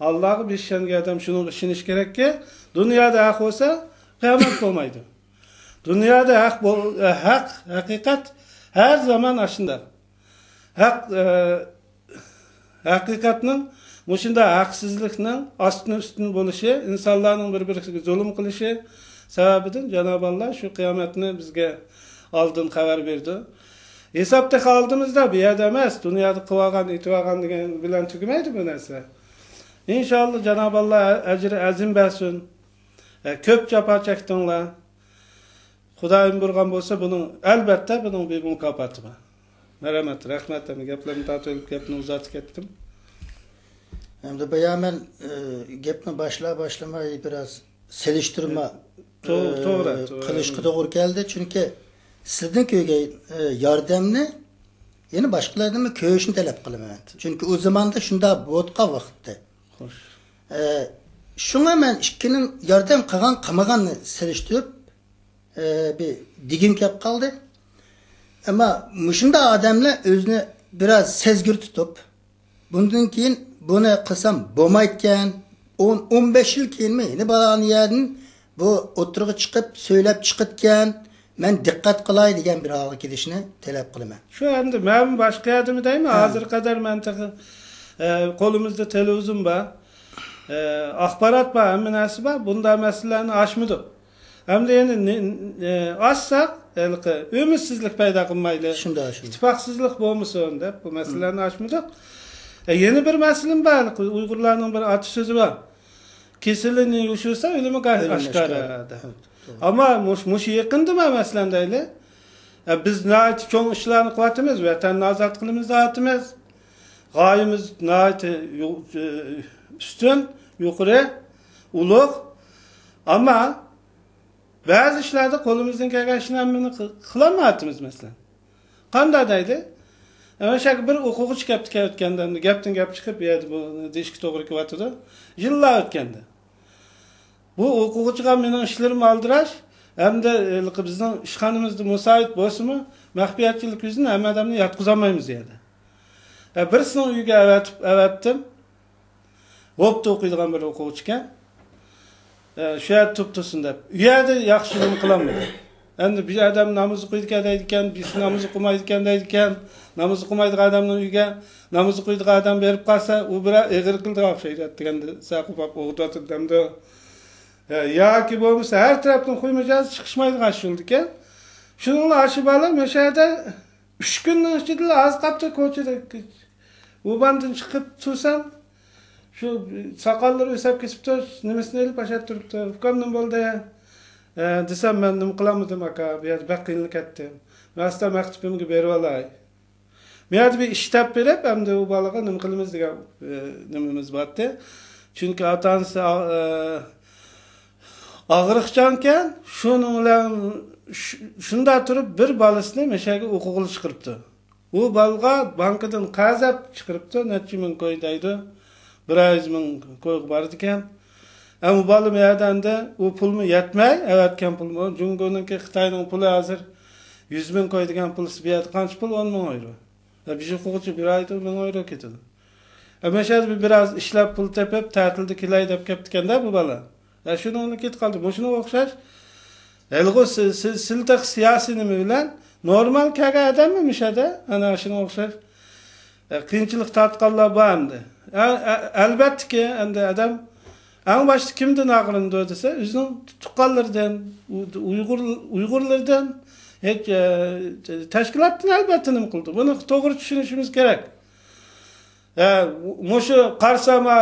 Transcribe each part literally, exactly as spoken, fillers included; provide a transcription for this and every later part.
ئاللاغا بىز ئىشەنگەن ئادەم شۇنىڭغا ئىشىنىش كېرەككى، دۇنيادا ھەق بولسا، قىيامەت بولمايدۇ. دۇنيادا ھەق بول-، ھەق، ھەقىقەت ھەر زامان ئاشۇنداق. ھەق، ئە، ھەقىقەتنىڭ مۇشۇنداق ھەقسىزلىكنىڭ ئاستىن-ئۈستۈن بولۇشى، ئىنسانلارنىڭ بىر-بىرىگە زۇلۇم قىلىشى سەۋەبىدىن جانابى ئاللا شۇ قىيامەتنى بىزگە ئالدىن خەۋەر بېرىدۇ. ھېساب تېخى ئالدىمىزدا، بۇ يەردە ئەمەس. دۇنيادا قىلىۋالغان، ئېتىۋالغان دېگەن بىلەن تۈگىمەيدۇ بۇ نەرسە. ئىنشاللا جانابى ئاللا ئەجرى ئەزىم بەرسۇن. ئە، كۆپ جاپا چەكتىڭلار. خۇدايىم بۇيرۇغان بولسا، بۇنىڭ، ئەلبەتتە، بۇنىڭ بىر مۇكاپاتى بار. مەرھەمەت، رەھمەت، ھەممە گەپلەرنى تارتىۋېلىپ، گەپنى ئۇزارتىپ كەتتىم. ئەمدى بايا مەن، ئە، گەپنى باشلا-باشلىماي بىراز سېلىشتۇرما، توغرا، ئە، توغرا، توغرا. قىلىشقا توغرا كەلدى. چۈنكى سىزدىن كۆرگەن، ئە، ياردەمنى يەنە باشقىلاردىنمۇ كۆرۈشنى تەلەپ قىلىمەن. چۈنكى ئۇ زاماندا شۇنداق بولۇۋاتقان ۋاقىتتا. خوش. ئە، شۇڭا مەن ئىككىنىڭ ياردەم قىلغان-قىلمىغاننى سېلىشتۇرۇپ، ئە، بىر دېگۈم كەپ قالدى. ئەمما مۇشۇنداق ئادەملەر ئۆزىنى بىراز سەزگۈر تۇتۇپ، بۇندىن كېيىن بۇنى قىلسام بولمايدىكەن، ئون، ئون بەش يىل كېيىنمۇ يەنە بارغان يەردىن بۇ ئوتتۇرىغا چىقىپ، سۆزلەپ چىقىدىكەن، مەن دىققەت قىلاي دېگەن بىر ھالغا كېلىشنى تەلەپ قىلىمەن. شۇ ئەمدى مەن باشقا يەردىمۇ دەيمەن، ھە. ھازىرغا قەدەر مەن تېخى، ئە، قولىمىزدا تېلېۋىزىيون بار، ئە، ئاخبارات بار، ھەممە نەرسە بار. بۇنداق مەسىلىلەرنى ئاچمىدۇق. ئەمدى يەنە نى-، ئە، ئاچساق، ھېلىقى ئۈمىدسىزلىك پەيدا قىلمايلى. شۇنداق، شۇنداق. ئىتتىپاقسىزلىق بولمىسۇن دەپ بۇ مەسىلىلەرنى ئاچمىدۇق. ئە، يەنە بىر مەسىلىمۇ بار، ھېلىقى ئۇيغۇرلارنىڭ بىر ئاتا سۆزى بار. كېسىلىنى يوشۇرسا، ئۆلۈمى ئاشكارا، ئۆلۈمى ئاشكارا دەپ. ھە، توغرا. ئەمما مۇش-، مۇشۇ يېقىندىمۇ مەسىلەن دەيلى. ئە، بىز ناھايىتى چوڭ ئىشلارنى قىلىۋاتىمىز، ۋەتەننى ئازاد قىلىمىز دەۋاتىمىز. غايىمىز ناھايىتى يۇ-، ئە، ئۈستۈن، يۇقىرى، ئۇلۇغ. ئەمما بەزى ئىشلاردا قولىمىزدىن كەلگەن ئىشنى ھەممىنى قى-، قىلالمايۋاتىمىز، مەسىلەن. قانداق دەيدۇ؟ ئەمما شۇ يەرگە بىر ئوقۇغۇچى كەپتۇ، كەۋەتكەندە، ئەمدى گەپتىن گەپ چىقىپ، بۇ يەردە بۇ دېيىشكە توغرا كېلىۋاتىدۇ. يىللار ئۆتكەندە. بۇ ئوقۇغۇچىغا مېنىڭ ئىشلىرىم ئالدىراش، ھەمدە ھېلىقى بىزنىڭ ئىشخانىمىزدا مۇساھىب بولسىمۇ، مەخپىيەتچىلىك يۈزىدىن ھەممە ئادەمنى ياتقۇزالمايمىز ئۇ يەردە. ھە، بىرسىنىڭ ئۆيىگە ئەۋەتىپ، ئەۋەتتىم. ھوپتا ئوقۇيدىغان بىر ئوقۇغۇچىكەن. ئە، شۇ يەردە تۇرۇپ تۇرسۇن دەپ. ئۇ يەردە ياخشى نېمە قىلالمىدى. ئەمدى بىر ئادەم ناماز ئوقۇيدىكەن دەيدىكەن، بىرسى ناماز ئوقۇمايدىكەن دەيدىكەن. ناماز ئوقۇمايدىغان ئادەمنىڭ ئۆيىگە ناماز ئوقۇيدىغان ئادەم بېرىپ قالسا، ئۇ بىرەر ئېغىر قىلىدىغان ئوخشايدۇ دېگەندە، سەن قوپاپ ئوقۇتۇۋاتىدۇ دەمدۇ. ئە، ياكى بولمىسا ھەر تەرەپنىڭ خۇي مىجەزى چىقىشمايدىغان ئىش بولىدىكەن. شۇنىڭلا ئاشۇ بالا مۇشۇ يەردە ئۈچ كۈننىڭ ئىچىدىلا ئاز قاپتۇ كوچىدا. ۋوباندىن چىقىپ تۇرسام، شۇ ساقاللىرى ئۆسۈپ كېتىپتۇ، نېمىسىنى ئېلىپ ئاشۇ يەردە تۇرۇپتۇ. ئۇكام، نېمە بولدى؟ ئە، دېسەم، مەن نېمە قىلالمىدىم، ئاكا، بۇ يەردە بەك قىينىلىپ كەتتىم. مەن ئاستا مەكتىپىمگە بېرىۋالاي. بۇ يەردە بىر ئىش تېپىپ بېرىپ، ئەمدى ئۇ بالىغا نېمە قىلىمىز دېگەن، ئە، نېمىمىز بارتى. چۈنكى ئاتا-ئانىسى ئا-، ئە، ئاغرىقچانكەن، شۇنىڭ بىلەن شۇ-، شۇنداق تۇرۇپ بىر بالىسىنى مەشەگە ئوقۇغىلى چىقىرىپتۇ. ئۇ بالىغا بانكىدىن قەرز ئېلىپ چىقىرىپتۇ، نەچچە مىڭ كوي دەيدۇ، بىر يۈز مىڭ كويغا بارىدىكەن. ئەمما ئۇ بالا بۇ يەردە ئەمدى ئۇ پۇلمۇ يەتمەي، ئەۋەتكەن پۇلمۇ، جۇڭگونىڭكى، خىتاينىڭ پۇلى ھازىر يۈز مىڭ كوي دېگەن پۇلىسى، بۇ يەردە قانچە پۇل؟ ئون مىڭ ئايرو. ھە، بىر ئوقۇغۇچى بىر ئايدا مىڭ ئايرو كېتىدۇ. ھە، مەشەدە بىر، بىراز ئىشلەپ پۇل تېپىپ، تەتىلدە كېلەي دەپ كەپتىكەندە بۇ بالا. ھە، شۇنىڭ بىلەن كېتىپ قالدى. مۇشۇنىڭغا ئوخشاش. ھېلىغۇ سىل-، سىل-، سىلتىق سىياسىي نېمە بىلەن نورمال كەلگەن ئادەممۇ مۇشەدە، ئەنە شۇنىڭغا ئوخشاش. ھە، قىيىنچىلىق تارتقانلار بار ئەمدى. ھە، ھە، ئەلۋەتتىكى، ئەمدى ئادەم ئەڭ باشتا كىمدىن ئاغرىنىدۇ دېسە، ئۆزىنىڭ تۇغقانلىرىدىن، ئۇ-، ئۇيغۇر، ئۇيغۇرلىرىدىن، ھېچ، ئە، تەشكىلاتتىن ئەلۋەتتە نېمە قىلىدۇ. بۇنى توغرا چۈشىنىشىمىز كېرەك. ھە، مۇشۇ قارىسام، ھا،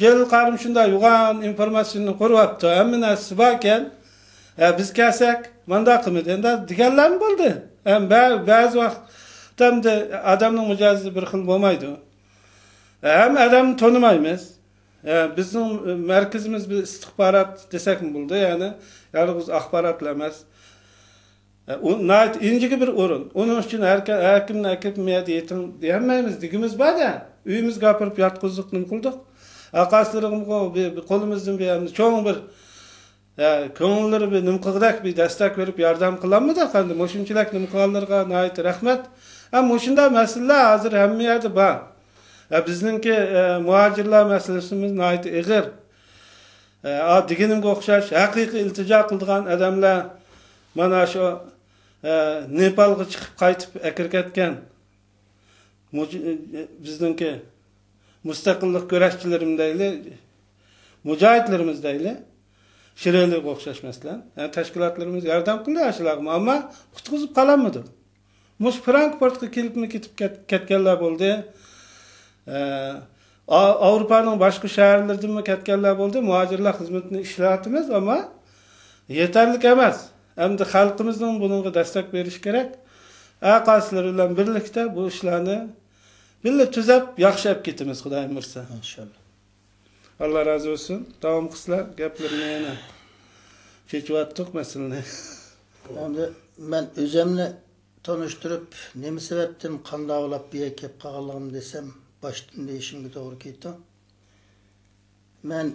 جېلىل قارىم شۇنداق يوغان ئىنفورماتسىيىنى قۇرۇۋاپتۇ. ھەممە نەرسىسى باركەن. ھە، بىز كەلسەك، مانداق قىلمىدى. ئەمدى دېگەنلەرمۇ بولدى. ھەم بە-، بەزى ۋاقىتتا ئەمدى ئادەمنىڭ مىجەزى بىر خىل بولمايدۇ. ھەم ئادەمنى تونۇمايمىز. ھە، بىزنىڭ مەركىزىمىز بىر ئىستىخبارات دېسەكمۇ بولىدۇ. يەنى يالغۇز ئاخباراتلا ئەمەس. ئۇ ناھايىتى ئىنچىكە بىر ئورۇن. ئۇنىڭ ئۈچۈن ھەر، ھەر كىمنى ئەكېلىپ مۇ يەردە يېتىڭ دېيەلمەيمىز. دېگۈمىز بار-دە، ئۆيىمىزگە ئاپىرىپ ياتقۇزدۇق، نېمە قىلدۇق. ئاقاسلىرىغىمۇ بىر، بىر قولىمىزدىن بىر چوڭ بىر، ئە، كۆڭۈللىرى بىر نېمە قىلغۇدەك بىر دەستەك بېرىپ ياردەم قىلالمىدۇق. ئەمدى مۇشۇنچىلىك نېمە قىلغانلىرىغا ناھايىتى رەھمەت. ھە، مۇشۇنداق مەسىلىلەر ھازىر ھەممە يەردە بار. ئە، بىزنىڭكى، ئە، مۇھاجىرلار مەسىلىسىمىز ناھايىتى ئېغىر. ئە، ئا، دېگىنىمگە ئوخشاش، ھەقىقىي ئىلتىجا قىلىدىغان ئادەملەر مانا شۇ، ئە، نېپالغا چىقىپ قايتىپ ئەكىرىپ كەتكەن مۇج-، ئە، بىزنىڭكى مۇستەقىللىق كۈرەشچىلىرىم دەيلى، مۇجاھىدلىرىمىز دەيلى، شىرېلىغا ئوخشاش مەسىلەن. ئە، تەشكىلاتلىرىمىز ياردەم قىلدى ئاشۇلارغىمۇ، ئەمما قۇتقۇزۇپ قالالمىدۇق. مۇشۇ فرانكفورتقا كېلىپمۇ كېتىپ كەت-، كەتكەنلەر بولدى. ئە، ئا-، ئاۋروپانىڭ باشقا شەھەرلىرىدىنمۇ كەتكەنلەر بولدى. مۇھاجىرلار خىزمىتىنى ئىشلەۋاتىمىز، ئەمما يېتەرلىك ئەمەس. ئەمدى خەلقىمىزنىڭ بۇنىڭغا دەستەك بېرىشى كېرەك. ئەقاسىلىرى بىلەن بىرلىكتە بۇ ئىشلارنى بىللە تۈزەپ، ياخشى ئەپ كېتىمىز، خۇدايىم بۇيرۇسا. ئىنشاللا. ئاللا رازى بولسۇن. داۋام قىلسىلەر گەپلىرىنى يەنە. چېچىۋاتتۇق مەسىلىنى. ئەمدى مەن ئۆزۈمنى تونۇشتۇرۇپ، نېمە سەۋەبتىن قانداق بولۇپ بۇ يەرگە كېلىپ قالغانلىقىمنى دېسەم، باشتىن دېيىشىمگە توغرا كېلىدۇ. مەن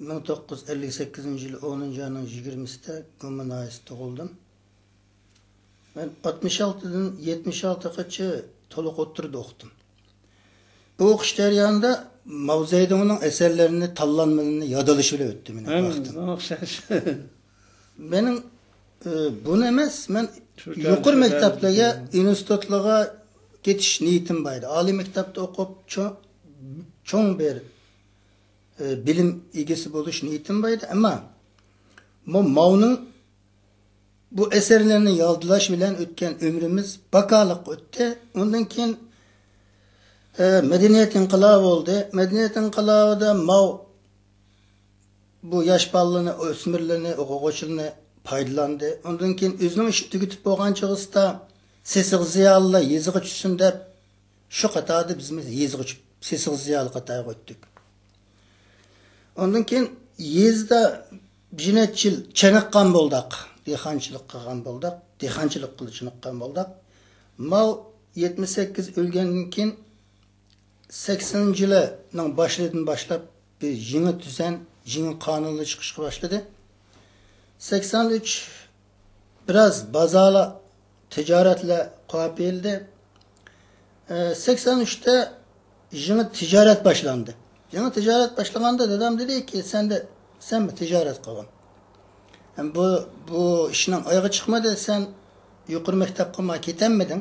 مىڭ توققۇز يۈز ئەللىك سەككىزىنچى يىلى ئونىنچى ئاينىڭ يىگىرمىسىدە گۇما ناھىيەسىدە تۇغۇلدۇم. مەن ئاتمىش ئالتىدىن يەتمىش ئالتىغىچە تولۇق ئوتتۇرىدا ئوقۇدۇم. بۇ ئوقۇش جەريانىدا ماۋ زېدۇڭنىڭ ئەسەرلىرىنى تاللانمىلىرىنى ياد ئېلىش بىلەن ئۆتتى مېنىڭ ۋاقتىم. ماڭا ئوخشاش. مېنىڭ، ئى، بۇنى ئەمەس، مەن شۇ يۇقىرى مەكتەپلەرگە، ئىنستىتۇتلارغا كېتىش نىيىتىم بار ئىدى. ئالىي مەكتەپتە ئوقۇپ، چوڭ، چوڭ بىر، ئى، بىلىم ئىگىسى بولۇش نىيىتىم بار ئىدى. ئەمما بۇ ماۋنىڭ بۇ ئەسەرلەرنى يادلاش بىلەن ئۆتكەن ئۆمرىمىز باكالىق ئۆتتى. ئۇندىن كېيىن، ئە، مەدەنىيەت ئىنقىلابى بولدى. مەدەنىيەت ئىنقىلابىدا ماۋ بۇ ياش بالىلارنى، ئۆسمۈرلەرنى، ئوقۇغۇچىلارنى پايدىلاندى. ئۇندىن كېيىن ئۆزىنىڭ ئىشىنى تۈگىتىپ بولغان چېغىسىدا سېسىق زىيالىيلار يېزىغا چۈشسۇن دەپ، شۇ قاتاردا بىزمۇ يېزىغا چۈشۈپ، سېسىق زىيالىي قاتارىغا ئۆتتۇق. ئاندىن كېيىن يېزىدا بىر نەچچە يىل چېنىققان بولدۇق، دېھقانچىلىق قىلغان بولدۇق، دېھقانچىلىق قىلىپ چېنىققان بولدۇق. ماۋ يەتمىش سەككىز ئۆلگەندىن كېيىن، سەكسەنىنچى يىلىنىڭ باشلىرىدىن باشلاپ بىر يېڭى تۈزەن، يېڭى قانۇنلار چىقىشقا باشلىدى. سەكسەن ئۈچ بىراز بازارلار، تىجارەتلەر قاپىيىلدى. ئە، سەكسەن ئۈچتە يېڭى تىجارەت باشلاندى. يېڭى تىجارەت باشلىغاندا دادام دېدىكى، سەن دە، سەنمۇ تىجارەت قىلغىن. ھەم بۇ، بۇ ئىشنىڭ ئايىغى چىقمىدى، سەن يۇقىرى مەكتەپكىمۇ كېتەلمىدىڭ.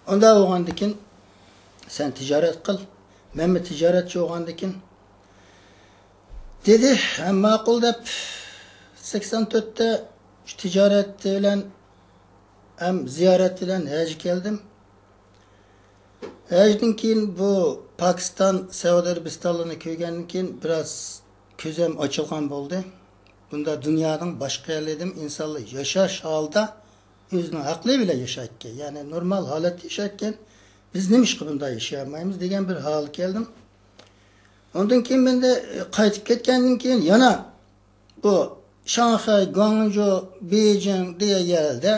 ئۇنداق بولغاندىكىن سەن تىجارەت قىل، مەنمۇ تىجارەتچى بولغاندىكىن دېدى. ھەم ماقۇل دەپ، سەكسەن تۆتتە شۇ تىجارەت بىلەن ھەم زىيارەت بىلەن ھەجگە كەلدىم. ھەجدىن كېيىن بۇ پاكىستان، سەئۇدى ئەرەبىستانلىرىنى كۆرگەندىن كېيىن بىراز كۆزۈم ئاچىلغان بولدى. بۇندا دۇنيانىڭ باشقا يەرلىرىدىمۇ ئىنسانلار ياشاش ھالىدا ئۆزىنىڭ ھەقلىرى بىلەن ياشايدىكەن. يەنى نورمال ھالەتتە ياشايدىكەن. بىز نېمىشقا بۇنداق ياشىيالمايمىز دېگەن بىر ھالغا كەلدىم. ئاندىن كېيىن مەن دە، ئە، قايتىپ كەتكەندىن كېيىن يەنە بۇ شاڭخەي، گۇاڭجۇ، بېيجىڭ دېگەن يەردە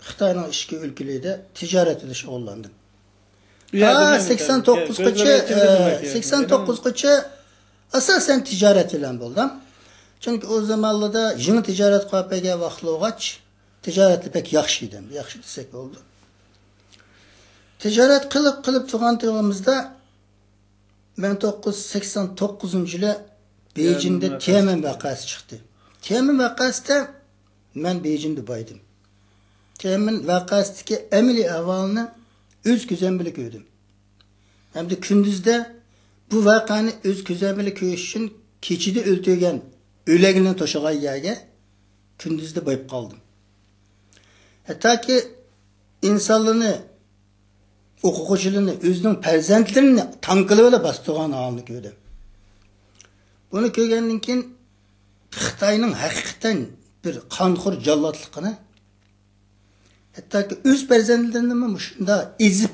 خىتاينىڭ ئىچكى ئۆلكىلىرىدە تىجارەت بىلەن شۇغۇللاندىم. بۇ يەردە ھە، نېمە سەكسەن توققۇزغىچە، سۆزلىرى ئىچىدە ئە، نېمە كېلىدۇ؟ سەكسەن توققۇزغىچە ئاساسەن تىجارەت بىلەن بولدۇم. چۈنكى ئۇ زامانلاردا يېڭى تىجارەت قۇرۇپ بەرگەن ۋاقىتلار بولغاچ، تىجارەتتە بەك ياخشى ئىدىم، ياخشى دېسەك بولىدۇ. تىجارەت قىلىپ، قىلىپ تۇرغان تۇرغىنىمىزدا، مىڭ توققۇز يۈز سەكسەن توققۇزىنچى يىلى بېيجىڭدە تيەنئەنمېن ۋەقەسى چىقتى. تيەنئەنمېن ۋەقەسىدە مەن بېيجىڭدا بار ئىدىم. تيەنئەنمېن ۋەقەسىدىكى ئەمەلىي ئەھۋالنى ئۆز كۆزۈم بىلەن كۆردۈم. ھەمدە كۈندۈزدە بۇ ۋەقەنى ئۆز كۆزۈم بىلەن كۆرۈش ئۈچۈن كېچىدە ئۆلتۈرگەن ئۆلەكنى توشۇغان يەرگە كۈندۈزدە بېرىپ قالدىم. ھەتتاكى ئىنسانلارنى، ئوقۇغۇچىلىرىنى، ئۆزىنىڭ پەرزەنتلىرىنى تانكىلار بىلەن باستۇرغان ھالىنى كۆردۈم. بۇنى كۆرگەندىن كېيىن خىتاينىڭ ھەقىقەتەن بىر قانخور جاللاتلىقىنى، ھەتتاكى ئۆز پەرزەنتلىرىنىمۇ مۇشۇنداق ئېزىپ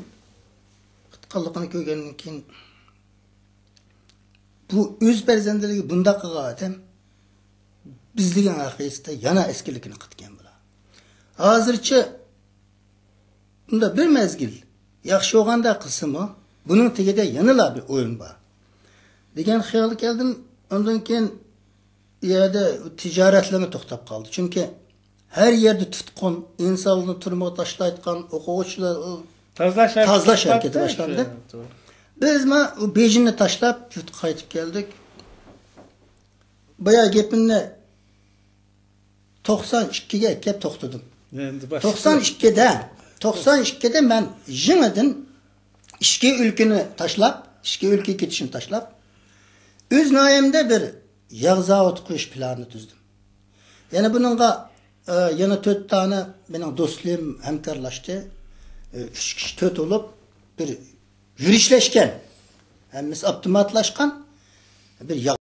قىتقانلىقىنى كۆرگەندىن كېيىن، بۇ ئۆز پەرزەنتلىرىگە بۇنداق قىلغان ئادەم بىز دېگەن ھەقىقەتتە يەنە ئەسكىلىكىنى قىلىدىكەن بۇلار. ھازىرچە بۇندا بىر مەزگىل ياخشى بولغاندەك قىلسىمۇ، بۇنىڭ تېگىدە يەنىلا بىر ئويۇن بار دېگەن خىيالغا كەلدىم. ئاندىن كېيىن ئۇ يەردە تىجارەتلىرىمۇ توختاپ قالدى. چۈنكى ھەر يەردە تۇتقۇن، ئىنسانلارنى تۈرمىگە تاشلايدىغان ئوقۇغۇچىلار، تازىلاش ھەرىكىتى تازىلاش ھەرىكىتى باشلاندى. باشلاندى. شۇ، توغرا. بىز ما بېيجىڭنى تاشلاپ يۇرتقا قايتىپ كەلدۇق. بايا گېپىمنى توقسان ئىككىگە كەپ توختىدىم. ئەمدى باشقا. توقسان ئىككىدە، توقسان ئىككىدە مەن يېڭىدىن ئىچكى ئۆلكىنى تاشلاپ، ئىچكى ئۆلكىگە كېتىشنى تاشلاپ، ئۆز ناھىيەمدە بىر ياغ زاۋۇتى قۇرۇش پىلانىنى تۈزدۈم. يەنە بۇنىڭغا، ئە، يەنە تۆت دانە مېنىڭ دوستلىرىم ھەمكارلاشتى. ئە، ئۈچ كىشى تۆت بولۇپ، بىر يۈرۈشلەشكەن، ھەممىسى ئاپتوماتلاشقان بىر ياغ